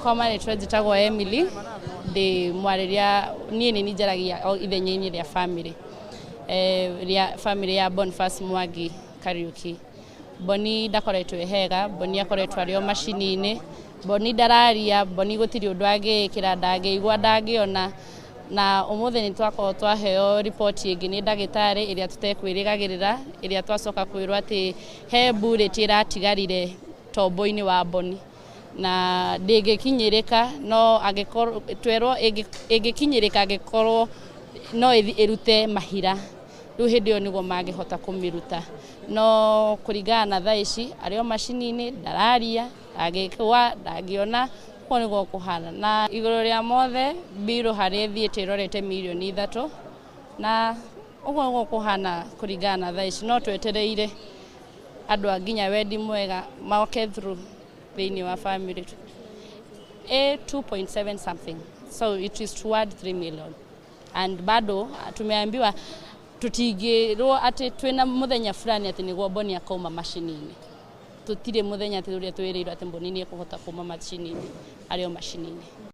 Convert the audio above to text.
Kwa marĩtwa njĩtagwo Emily, ndĩ mwarĩria niĩ nĩ njaragia ithenya-inĩ rĩa family, rĩa family ya Boniface Mwangi Kariuki. Boni ndakoretwo e hega, Boni akoretwo arĩ o macini-inĩ, Boni ndararia, Boni gũtirĩ ũndũ angĩĩkĩra, ndangĩigua, ndangĩona. Na ũmũthĩ nĩ twakorwo twaheo riboti ĩngĩ nĩ ndagĩtarĩ ĩrĩa tũtekwĩrĩgagĩrĩra, ĩrĩa twacoka kwĩrwo atĩ he bullet ĩratigarire tombo-inĩ wa Boni na ndĩngĩkinyĩrĩka, no angĩkorwo twerwo ĩngĩkinyĩrĩka angĩkorwo no ĩrute mahira, rĩu hĩndĩ ĩyo nĩguo mangĩhota kũmĩruta. No kũringana na thaa ici arĩ o macini-inĩ, ndararia, ndangĩkua, ndangĩona, ũguo nĩguo kũhana. Na igũrũ rĩa mothe mbirũ harĩa ĩthiĩte ĩrorete mirioni 3, na ũguo nĩguo kũhana kũringana na thaa ici. No twetereire andũ a nginya wendi mwega moke through thĩinĩ wa family a 2.7 something, so it is toward 3 million, and bado tumeambiwa tutingĩrwo atĩ twĩna mũthenya fulani atĩ nĩguo Boni akauma macini-inĩ. Tũtirĩ mũthenya atĩ ũrĩa twĩrĩirwo atĩ Boni nĩ ekũhota kuma macini-inĩ, arĩ o macini-inĩ.